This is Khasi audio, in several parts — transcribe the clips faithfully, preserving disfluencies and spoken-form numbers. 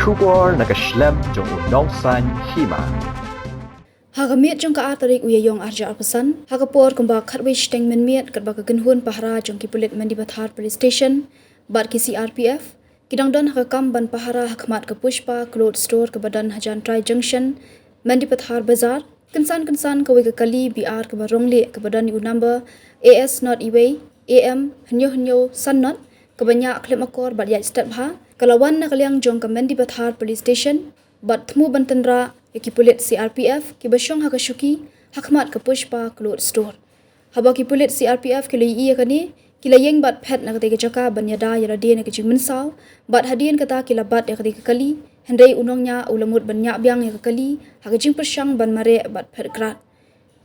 Khubor na ka shlem jong u Nongsaiñ Hima. Ha ka miet jong ka ar tarik u Ïaïong arhajar arphew san, ha ka por kumba khatwei shiteng mynmiet, katba ka kynhun pahara jong ki pulit Mendipathar Police Station bad ki C R P F ki dang don ha ka kam ban pahara ha khmat ka Pushpa Cloth Store kaba don hajan Trai Junction, Mendipathar Bazar, kynsan kynsan kawei ka kali B R kaba rong lieh kaba don ïa u number A S not iwei A M hynñiew hynñiew san not, kaba ñiah khlem akor bad ïaid stet bha, ka la wan na ka liang jong ka Mendipathar Police Station bad thmu ban tynrah ïa ki pulit C R P F kiba shong ha ka shuki ha khmat ka Pushpa Cloth Store. Haba ki pulit C R P F ki la ïohi ïa kane, ki la ïeng bad phet na katei ka jaka ban ïada ïa lade na ka jingmynsaw, bad hadien kata ki la bat ïa katei ka kali, hynrei u nongñiah u la mut ban ñiah biang ïa ka kali ha ka jingpyrshang ban mareh bad phet krad.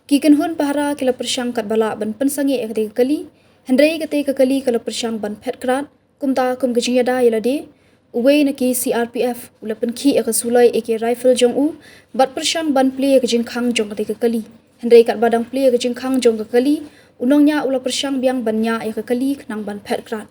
Ki kynhun pahara ki la pyrshang katba lah ban pynsangeh ïa katei ka kali, hynrei katei ka kali ka la pyrshang ban phet krad. Kumta, kum ka jingïada ïa lade, uwei na ki C R P F u la pynkhih ïa ka suloi A K rifle jong u bad pyrshang ban plie ïa ka jingkhang jong katei ka kali. Hynrei katba dang plie ïa ka jingkhang jong ka kali, u nongñiah u la pyrshang biang ban ñiah ïa ka kali khnang ban phet krad.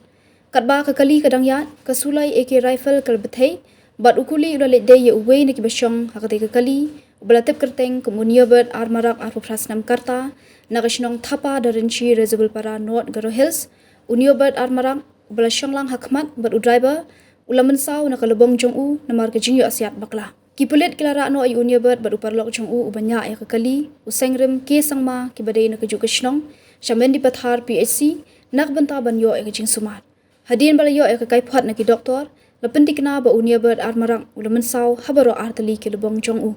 Katba ka kali ka dang ïaid, ka suloi A K rifle ka la bthei bad u kuli u la leit dei ïa uwei na kiba shong ha katei ka kali, uba la tip kyrteng kum u Niobert Armarak, arphew phra snem ka rta, na ka shnong Thapa Darinchi, Rajabulpara North, Garo Hills. U Niobert Armarak, uba la shong lang ha khmat bad u driver u la mynsaw na ka lbong jong u namar ka jingïohsiat bakla. Ki pulit ki la rah noh ïa u Niobert bad u paralok jong u uba ñiah ïa ka kali, u Sengrim K Sangma, kiba dei na kajuh ka shnong, sha Mendipathar P H C na ka bynta ban ïoh ïa ka jingsumar. Hadien ba la ïoh ïa ka kaiphod na ki doktor, la pynthikna ba u Niobert Armarak u la mynsaw ha baroh artylli ki lbong jong u.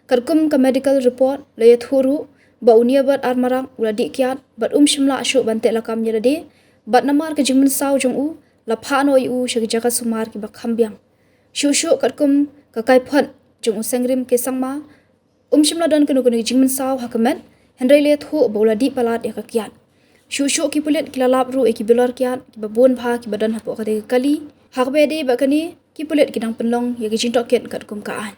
Katkum ka medical report la ïathuh ruh ba u Niobert Armarak u la dih kiad bad um shym lah shuh ban teh lakam ïa lade, bad namar ka jingmynsaw jong u, la phah noh ïa u sha ki jaka sumar kiba kham biang. Shuh shuh katkum ka kaiphod jong u Sengrim K Sangma, um shym la don kano kano ka jingmynsaw ha ka met, hynrei la ïathuh ba u la dih palat ïa ka kiad. Shuh shuh ki pulit ki la lap ruh ïa ki bilor kiad kiba bun bha kiba don hapoh katei ka kali. Ha kaba ïadei bad kane, ki pulit ki dang pynlong ïa ka jingtohkit katkum ka aiñ.